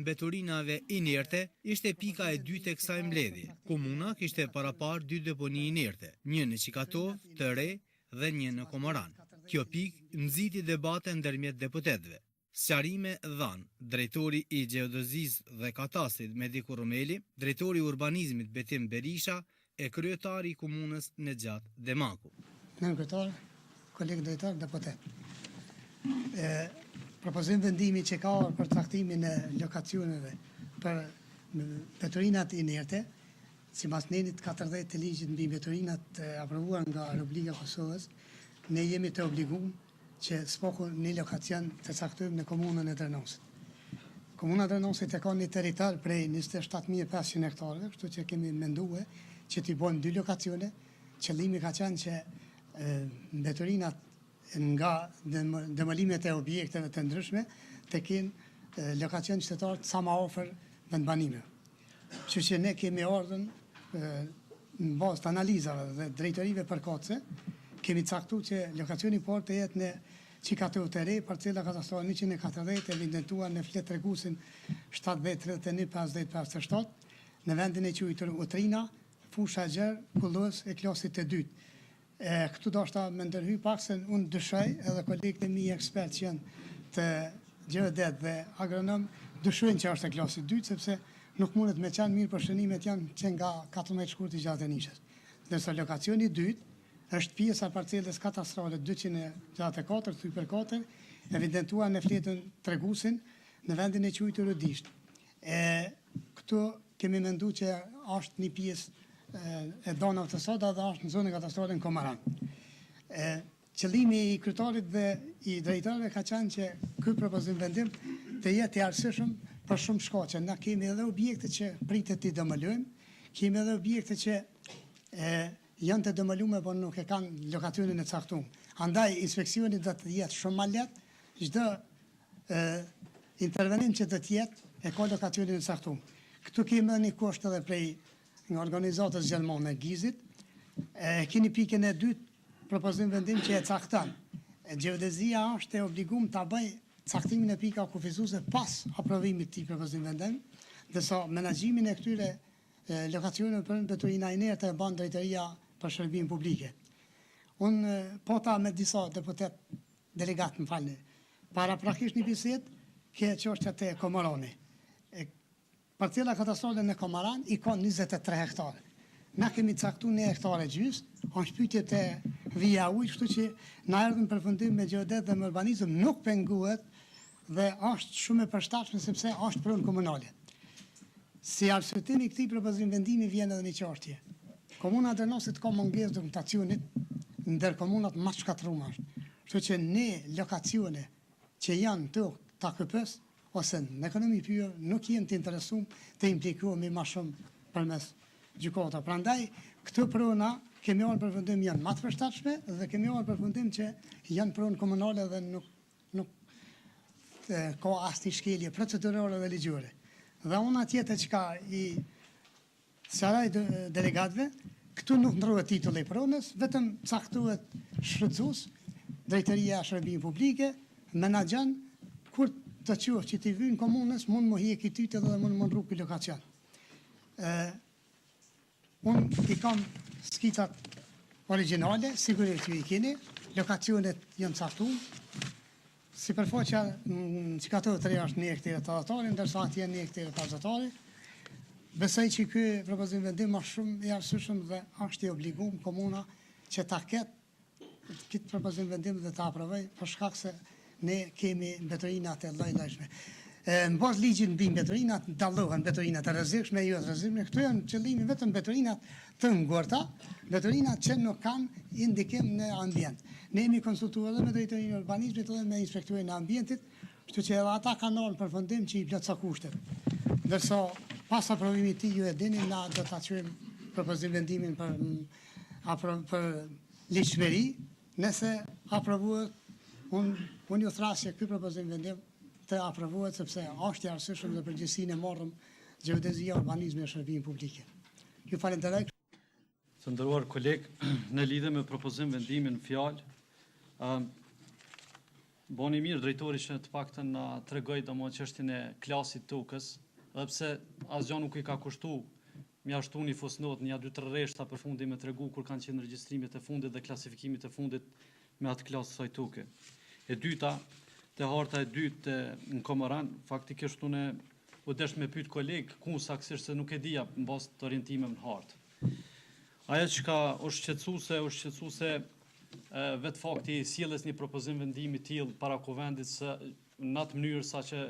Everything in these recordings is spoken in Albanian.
mbeturinave inerte ishte pika e dytë e kësaj mbledhje. Komuna kishte paraparë dy deponi inerte, një në Çikatovë të Re dhe një në Komoran. Kjo pikë nxiti debate ndërmjet deputetëve. Sqarime dhanë drejtori i Gjeodezisë dhe Katastrit Medi Kurrumeli, drejtori i Urbanizmit Betim Berisha e kryetari i Komunës Nexhat Demaku. Nënkryetar, kolegë drejtorë, deputetë. Propozim vendimi që ka ardhur për caktimin e lokacioneve për mbeturinat inerte, sipas nenit 40 të ligjit mbi mbeturinat të aprovuar nga Republika e Kosovës, ne jemi të obliguar që së paku një lokacion të caktojmë në komunën e Drenasit. Komuna e Drenasit e ka një territor prej 27.500 hektarëve, kështu që kemi mendue që t'i bojmë dy lokacione. Qëllimi ka qenë që mbeturinat nga demolimet e objekteve të ndryshme të kenë lokacion qytetarët sa ma afër vendbanimeve. Kështu që ne kemi ardhur në bazë të analizave dhe drejtorive përkatëse, kemi caktu që lokacioni i parë të jetë në Çikatovë të Re, parcela kadastrale 140 evidentuar në fletë treguesin 70 31 50 57, në vendin e quajtur Utrina, fusha e gjerë, kullues e klasit të dytë. E, këtu dashta me ndërhy pak se unë dyshoj edhe kolegët e mi ekspertë që janë të gjeodet dhe agronom dyshojnë që është e klasit dytë sepse nuk mundet me qenë mirë për shënimet janë që nga 14 shkurti 61-shës. Ndërsa lokacioni i dytë është pjesa e parcelës kadastrale 264 thyper 4 evidentuar në fletën treguesin në vendin e quajtur Rudisht. E këtu kemi mendu që është një pjesë e dhënë autostrada dhe është në zonën kadastrale në Komaran. E, qëllimi i kryetarit dhe i drejtorëve ka qenë që ky propozim vendim të jetë i arsyeshëm për shumë shkaqe. Na kemi edhe objekte që pritet t'i demolojmë, kemi edhe objekte që e, janë të demolume, por nuk e kanë lokacionin e caktuar. Andaj inspeksioni do të jetë shumë më lehtë, çdo e, intervenim që do të jetë e ka lokacionin e caktuar. Këtu kemi edhe një kusht edhe prej nga organizatës gjermane Gizit. E keni pikën e dytë propozim vendim që e cakton. E Gjeodezia është e obliguar ta bëj caktimin e pika kufizuese pas aprovimit të këtij propozim vendim, ndërsa menaxhimin e këtyre lokacioneve për mbeturina inerte e ban drejtoria për shërbim publike. Unë pata me disa deputet delegat, më falni, para praktikisht një bisedë ke çështja te Komorani. E, parcela kadastrale në Komoran i ka 23 hektarë. Na kemi caktu një hektar e gjys, është pyetje te vija e ujit, kështu që na erdhëm në përfundim me gjeodet dhe me urbanizëm nuk pengohet dhe është shumë e përshtatshme sepse është pronë komunale. Si arsyetim i këtij propozim vendimi vjen edhe një çështje. Komuna e Drenasit ka mungesë dokumentacionit ndër komunat më të shkatërruara është. Kështu që ne lokacione që janë të AKP-s ose në ekonomi pyjore nuk jemi të interesuar të implikohemi më shumë përmes gjykata. Prandaj këto prona kemi ardhur në përfundim janë më të përshtatshme dhe kemi ardhur në përfundim që janë pronë komunale dhe nuk nuk ka asnjë shkelje procedurore dhe ligjore. Dhe ona tjetër çka i sqaroj delegatëve, këtu nuk ndrohet titulli i pronës, vetëm caktohet shfrytëzues, drejtoria e shërbimit publike, menaxhon kur të qoftë që t'i vynë komunës, mund më hjek i titull dhe mund më ndrru ky lokacion. Ë Unë i kam skicat origjinale, sigurisht ju i keni, lokacionet janë caktuar. Sipërfaqja në Çikatovë të Re është 1 hektar e 80 ndërsa atje 1 hektar e 50 Besoj që ky propozim vendim është shumë i arsyeshëm dhe është i obliguar komuna që ta ketë këtë propozim vendim dhe ta aprovoj për shkak se ne kemi mbeturinat e lloj-llojshme. Në bazë ligjit mbi mbeturinat dallohen mbeturinat e rrezikshme, jo të rrezikshme. Këtu janë qëllimi vetëm mbeturinat të ngurta, mbeturinat që nuk kanë indikim në ambient. Ne jemi konsultuar edhe me drejtorinë e urbanizmit edhe me inspektorin e ambientit, kështu që edhe ata kanë ardhur në përfundim që i plotëson kushtet. Ndërsa pas aprovimit të tij ju e dini, na do ta çojmë propozim vendimin për apro, për ligjshmëri, nëse aprovohet, unë unë ju thras që ky propozim vendim të aprovohet sepse është i arsyeshëm dhe përgjegjësinë e marrëm gjeodezia, urbanizmi e shërbimi publike. Ju falenderoj. Të nderuar kolegë, në lidhje me propozim vendimin në fjalë, ë. Boni mirë drejtori që të paktën na tregoi domethënë çështjen e klasit tokës, edhe pse asgjë nuk i ka kushtu mjashtu një fusnotë, nja dy tre rreshta për fundi me tregu kur kanë qenë regjistrimet e fundit dhe klasifikimet e fundit me atë klasë kësaj toke. E dyta, te harta e dytë në Komoran, faktikisht unë u desh me pyet koleg ku saktësisht se nuk e dija në bazë të orientimeve në hartë. Ajo çka është shqetësuese, është shqetësuese vetë fakti i sjelljes një propozim vendimi të tillë para kuvendit se në atë mënyrë sa që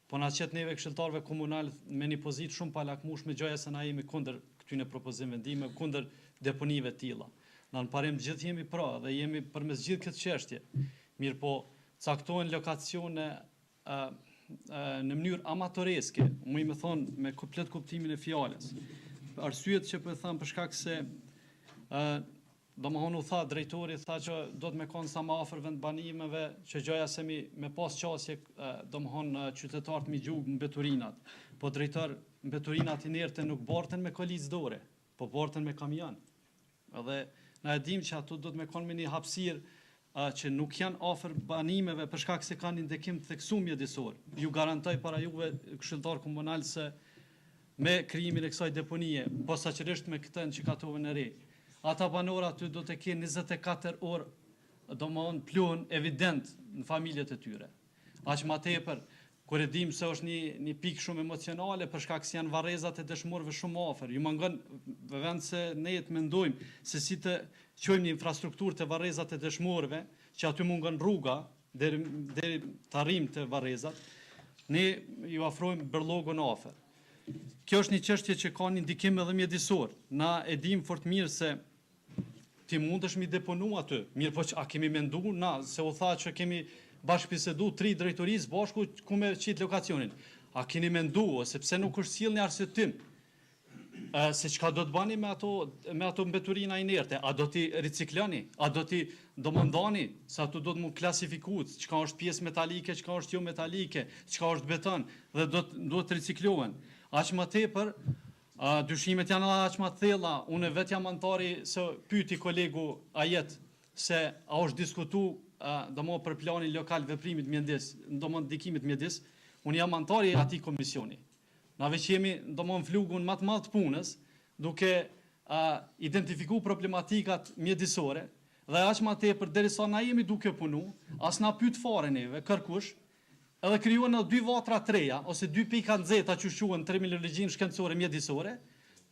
po na qet neve këshilltarëve komunal me një pozitë shumë palakmueshme gjoja se na jemi kundër këtyre propozim vendimeve, kundër deponive të tilla. Na në parim gjithë jemi pro dhe jemi përmes gjithë këtë çështje. Mirë po, caktohen lokacione në mënyrë amatoreske, muj me thonë me komplet kuptimin e fjalës. Arsyet që po e tham për shkak se ë domethonë u tha drejtori tha që do të me konë sa më afër vendbanimeve që gjoja se mi me pas qasje domethonë qytetarët mi gju mbeturinat. Po drejtor mbeturinat inerte nuk barten me kolicë dore, po barten me kamion. Edhe na e dimë që ato do të me konë me një hapësirë që nuk janë afër banimeve për shkak se kanë një ndikim të theksuar mjedisor. Ju garantoj para juve këshilltar komunal se me krijimin e kësaj deponie, posaçërisht me këtë në Çikatovën e Re, ata banorë aty do të kenë 24 orë domethënë pluhun evident në familjet e tyre. Aq ma tepër, kur e dimë se është një, një pikë shumë emocionale, për shkak se janë varrezat e dëshmorëve shumë afër. Ju mangon në vend se ne të mendojmë se si të çojmë një infrastrukturë të varrezat e dëshmorëve, që aty mungon rruga deri deri të arrijmë te varrezat, ne ju afrojmë bërllogun afër. Kjo është një çështje që ka një ndikim edhe mjedisor. Na e dimë fort mirë se Ti mundesh mi deponu aty, mirë po që a kemi mendu na, se u tha që kemi bashkëbisedu tri drejtori së bashku ku me qitë lokacionin. A keni mendu, ose pse nuk është sjell një arsyetim, se çka do të bani me ato, me ato mbeturina inerte, a do t'i ricikloni, a do t'i domondani, se ato do të mu klasifiku, çka është pjesë metalike, çka është jo metalike, çka është beton, dhe do të, do të riciklohen. Aq më tepër, A, dyshimet janë edhe aq më të thella, unë vetë jam anëtari se pyeti kolegu Ajet se a është diskutu domo për planin lokal veprimit mjedis, domo ndikimit mjedis, unë jam anëtari i atij komisioni. Na veç jemi domo në flugun më të madh të punës, duke a, identifiku problematikat mjedisore dhe aq më tepër derisa na jemi duke punu, as na pyet fare neve, kërkush, Edhe krijohen edhe dy vatra të reja ose dy pika nxehta që quhen në terminologjinë shkencore mjedisore,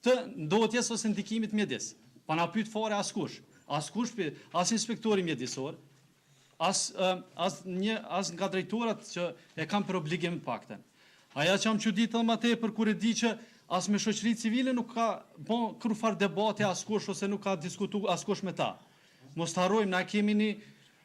të ndotjes ose ndikimit mjedis. Pa na pyet fare askush. Askush, as inspektori mjedisor, as as një as nga drejtorat që e kanë për obligim të paktën. Aja që jam çudit edhe më tepër kur e di që as me shoqëri civile nuk ka bo kurrfarë debati askush ose nuk ka diskutu askush me ta. Mos të harrojmë, na kemi një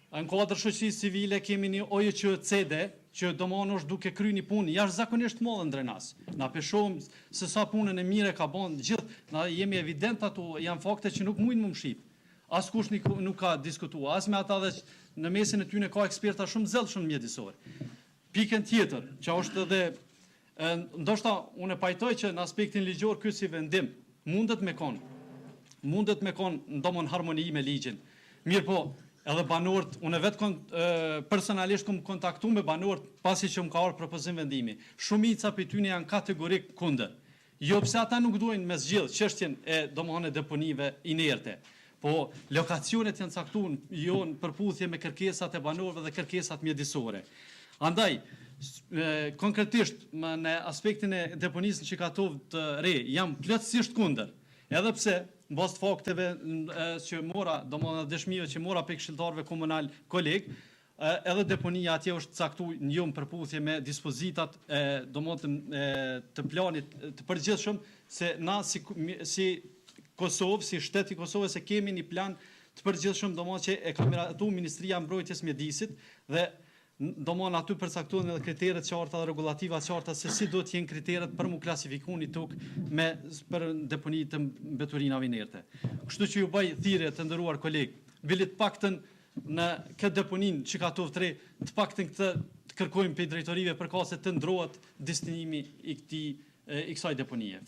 Në kuadër shoqërisë civile kemi një OJQ-CD, që domethonë është duke kry një punë jashtëzakonisht të madhe në Drenas. Na pe shohim se sa punën e mirë e ka bon gjithë, na jemi evident ato janë fakte që nuk mujnë mu mshif. Askush nuk ka diskutu, as me ata dhe në mesin e tyne ka eksperta shumë të zellshëm mjedisor. Pikën tjetër, që është edhe ndoshta unë e pajtoj që në aspektin ligjor ky si vendim mundet me kon, mundet me kon ndomon harmoni me ligjin. Mirëpo, edhe banorët, unë vetë kon, personalisht kom kontaktu me banorët pasi që më ka ardhur propozim vendimi. Shumica prej tyne janë kategorik kundër. Jo pse ata nuk duajnë me zgjidh çështjen e domethënë deponive inerte, po lokacionet janë caktu jo në përputhje me kërkesat e banorëve dhe kërkesat mjedisore. Andaj, konkretisht në aspektin e deponisë në Çikatovë të Re, jam plotësisht kundër, edhe pse në bazë të fakteve që mora, domethënë dëshmive që mora prej këshilltarëve komunal kolegë, Edhe deponia atje është caktu jo në përputhje me dispozitat e domethënë të planit të përgjithshëm se na si si Kosovë, si shtet i Kosovës e kemi një plan të përgjithshëm domethënë që e ka miratu Ministria e Mbrojtjes Mjedisit dhe domethënë aty përcaktohen edhe kriteret e qarta dhe rregullativa të qarta se si duhet të jenë kriteret për mu klasifiku një tokë me për deponi të mbeturinave inerte. Kështu që ju bëj thirrje të nderuar kolegë, bile të paktën Në këtë deponinë Çikatovë të Re, të paktën këtë të kërkojmë prej drejtorive përkatëse të ndrohet destinimi i këtij i kësaj deponie.